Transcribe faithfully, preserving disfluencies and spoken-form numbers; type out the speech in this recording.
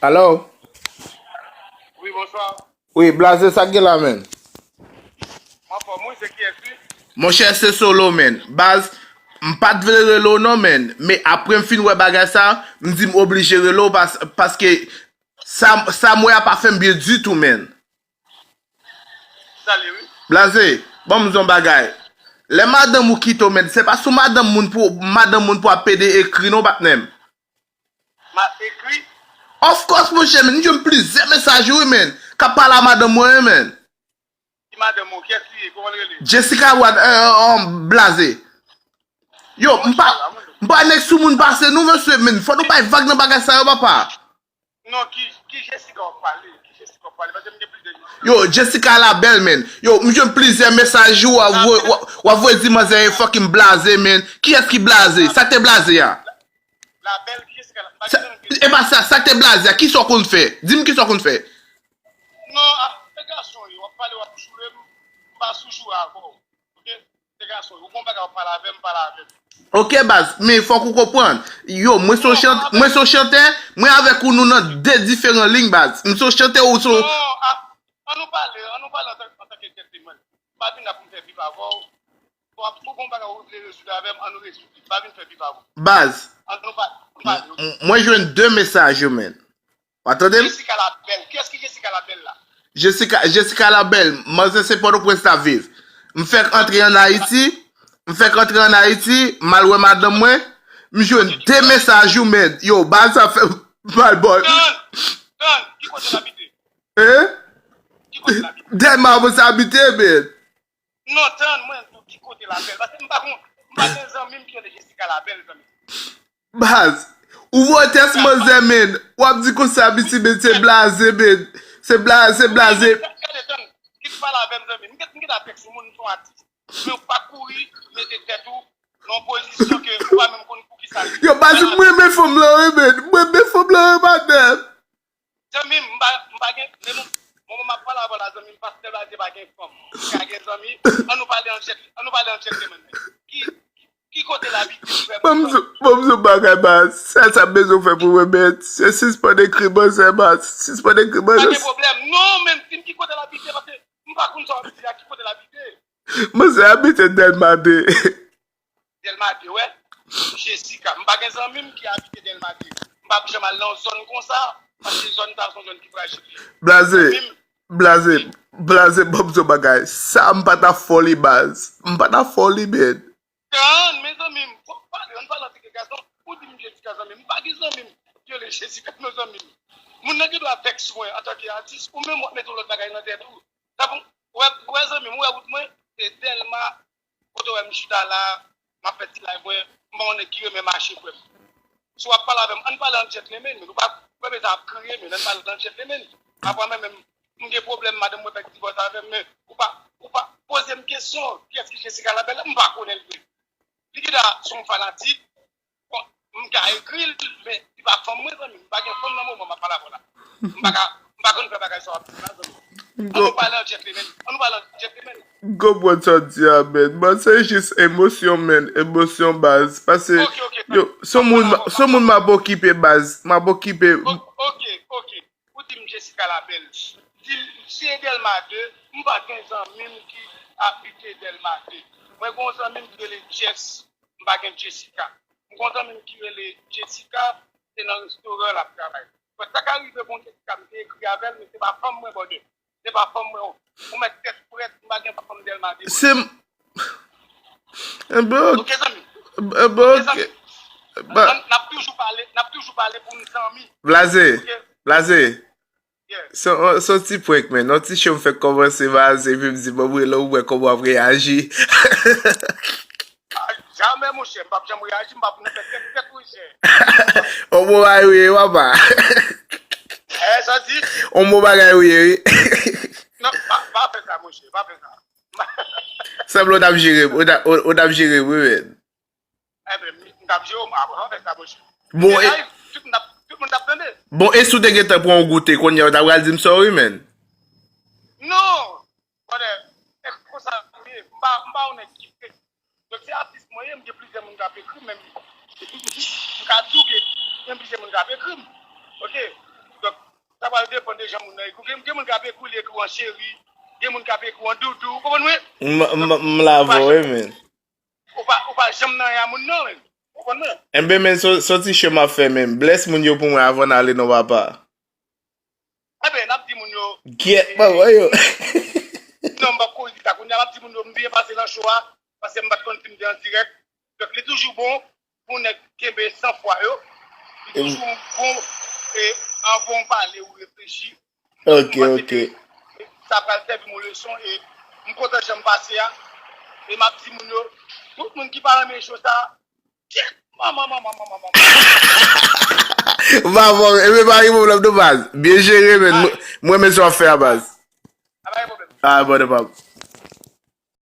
Alo? Wi, bonswa. Wi, Blaze, sa k gen la, menn? M anfòm, wi, se kiyès, wi? Monchè, se Solo, menn. Baz, m pa t vle rele w non, menn. Men apre m fin wè bagay sa, m di m oblije rele w pas-, paske sa, sa m wè a pa fè m byen ditou, menn. Sa l ye, wi. Blaze, ban m di w yon bagay. Lè madanm ou kite w, menn, se pa sou madanm moun pou, madanm moun pou ap pede ekri non, patnè m. M ap ekri? Of course, monchè, menn, m jwenn plizyè mesaj ou, wi, menn, k ap pale a madanm mwen, wi, menn. Ki madanm ou? Kiyès li ye? Kòman l rele? Jessica Wad, euh, euh, Blaze. Yo, m pa, m pa nèg sou moun pase nou, mesye, menn. Fò nou bay vag nan bagay sa yo, papa. Non, ki, ki Jessica w ap pale? Ki Jessica w ap pale? Paske m gen plizyè Jessica. Yo, Jessica la bèl, menn. Yo, m jwenn plizyè mesaj ou, w ap voye, w ap, w ap voye di manzè e fucking Blaze, menn. Kiyès ki Blaze? Sa k te Blaze a? La bèl, ki Jessica la? M pa gen zanmi ki Jessica. E pa sa, sa k te Blaze a? Kisa w konn fè? Di m kisa w konn fè. Non, a, se gason yo, w ap pale, w ap joure m, m pa sou joure avè w. Ok? Se gason yo, ou gon bagay w ap pale avè m, pale avè m. Ok, baz, men fòk ou konprann. Yo, mwen se yon chantè, mwen se yon chantè, mwen avèk ou, nou nan de diferan liy, baz. M se yon chantè, ou se yon... Non, a, an nou pale, an nou pale antan, antanke gentleman. M pa vin la pou m fè bif avè w. Bon, ap, ou gon bagay ou vle rezoud avè m, an nou rezoud li. M pa vin fè bif avè w. Baz, an nou pale, an nou pale, ok? M, m, mwen jwenn de mesaj yo, menn. W ap tande m? Jessica Labelle. Kiyès ki Jessica Labelle la? Jessica, Jessica Labelle, manzè se Pòtoprens l ap viv. M fèk antre ann Ayiti, m fèk antre ann Ayiti, m al wè madanm mwen, m jwenn de mesaj ou, menn. Yo, baz sa fè m mal, bòy. Tann, tann, ki kote l abite? Hein? Ki kote l abite? Dèlma, mwen sa abite, menn. Non, tann, mwen di w ki kote Labelle. Paske m pa gon, m pa gen zanmi m ki rele Jessica Labelle, zanmi. Baz, ou voye tèks manzè, menn. W ap di konsa, biti, menn, se blaze, menn. Se blaze, se blaze. Gade, tann, kit pale avè m, zanmi. M gen, m gen tèks moun, m se yon atis. Men w pa kouri mete tèt ou nan yon pozisyon ke ou pa menm konn pou ki sa l ye. Yo, baz, m renmen fanm lan, wi, menn. M renmen fanm lan, wi, madanm. Zanmi m, m pa, m pa gen, men bon, moman m ap pale avè w la, zanmi m, pastè Blaze pa gen fanm. Li ka gen zanmi. An nou pale an djent, an nou pale an djentleman. Ki, ki, ki kote l abite, frè m? Ban m di w, ban m di w bagay, baz. Sèl sa m bezwen w fè pou mwen, menn, se sispann ekri manzè, baz. Sispann ekri manzè. Pa gen pwoblèm. Non, men di m ki kote l abite, paske m pa konn sa w ap di a, ki kote l abite. Manzè abite Dèlma de. Dèlma de, wè. Jessica, m pa gen zanmi m ki abite Dèlma de. M p ap janm al nan zòn konsa, paske zòn sa se yon zòn ki frajil. Blaze, blaze, blaze, ban m di w bagay. Sa m pa ta fè w li, baz. M pa ta fè w li, menn. Tann, mezanmi, fòk pale, ann pale an tèt gason. Ou di m Jessica, zanmi m. M pa gen zanmi m ki rele Jessica, non, zanmi m. Moun nan gen dwa vèks mwen antanke atis, ou menm w ap mete yon lòt bagay nan tèt ou. Sa pou, ou wè, ou wè zanmi m, ou wè wout mwen, se Dèlma, kote w wè m chita la, m ap fè ti live mwen, m pa yon nèg ki renmen mache, frè m. Si w ap pale avè m, ann pale an djentlemen, men nou pa, ou pa bezwen ap kriye, men ann pale an djentlemen. Apa mwen menm, m gen pwoblèm, madanm mwen fèk divòse avè m, men ou pa, ou pa poze m kesyon, kiyès ki Jessica Labelle la, m pa konnen l vre. Li gentan se yon fanatik, bon, m ka ekri l, men li pa fanm mwen, zanmi m, m pa gen fanm nan moman m ap pale avè w la. M pa ka, m pa konn fè bagay sa w ap di m la, zanmi m. An nou pale an djentlemen, an nou pale an djentlemen. M konprann sa w di a, menn. Bon, se jis emosyon, menn. Emosyon, baz. Pase, yo, se yon moun, se yon moun m ap okipe, baz. M ap okipe. Ok, ok. Ou di m Jessica Labelle. Di m, si e Dèlma de, m pa gen zanmi m ki abite Dèlma de. Mwen gen yon zanmi m ki rele Jess, m pa gen Jessica. M gen yon zanmi m ki rele Jessica, se nan restoran l ap travay. Bon, sa ka rive, bon, Jessica, m te ekri avè l, men se pa fanm mwen, brother. Se pa fanm mwen, ou mèt tèt frèt, m pa gen fanm Dèlma de, brother. Se m-, Enben, ok, zanmi. Enben, ok, zanmi. N ap toujou pale, n ap toujou pale pou n zanmi. Blaze, ok? Blaze. Yeah. Se yon, se yon ti prank, menn. Yon ti show m fèk kòmanse, Blaze, epi m di, "Ban m rele w, m wè kòman w ap reyaji." Ah, jamè, monchè, m p ap janm reyaji, m p ap nou fè tèt, tèt, monchè. On bon bagay ou ye, papa. Eh, sa di? On bon bagay ou ye, wi. Non, pa, pa fè sa, monchè, pa fè sa. Sanble w t ap jere m, w t ap, w, w t ap jere m, wi, menn. Enben, m t ap jere w, m ap fè sa, monchè. Bon, e, tout moun t ap, tout moun t ap tande. Bon, e si w te gentan pran yon goute, kounye a, w ta pral di m sa, wi, menn. Non! Brother, e konsa m ye, m pa, m pa yon nèg ki fake. Donk, se atis mwen ye, m gen plizyè moun k ap ekri m, men m ka di w ke gen plizyè moun k ap ekri m. Ok? Donk, Sa pral depann de jan moun nan ye. Gen, gen moun k ap ekri w, li ekri w an cheri. Gen moun k ap ekri w an doudou. Ou konprann mwen? M m- m la avè w, wi, men. Ou pa, ou pa janm nan ya moun nan, men. Ou konprann mwen? Enben, men, se se yon ti cho m ap fè, men. Bless moun yo pou mwen avan n ale, non, papa. Enben, n ap di moun yo. Gyèt, papa, yo. Non, m p ap kouri di sa. Kounye a, m ap di moun yo, m byen pase nan cho a, paske m pa t konn si m te an dirèk. Donk, li toujou bon pou nèg kenbe san fwa yo. Li toujou bon, e, anvan w pale, ou reflechi. Ok, ok. Sa pral sèvi m yon leson, e m kontan jan m pase a. E m ap di moun yo, tout moun ki pa renmen cho sa, kyèt, manman, manman, manman, manman. Papa, enben, pa gen pwoblèm, non, baz. Byen jere, men. Mwen, mwen, men sa w ap fè a, baz. A, pa gen pwoblèm. Ah, bon, papa.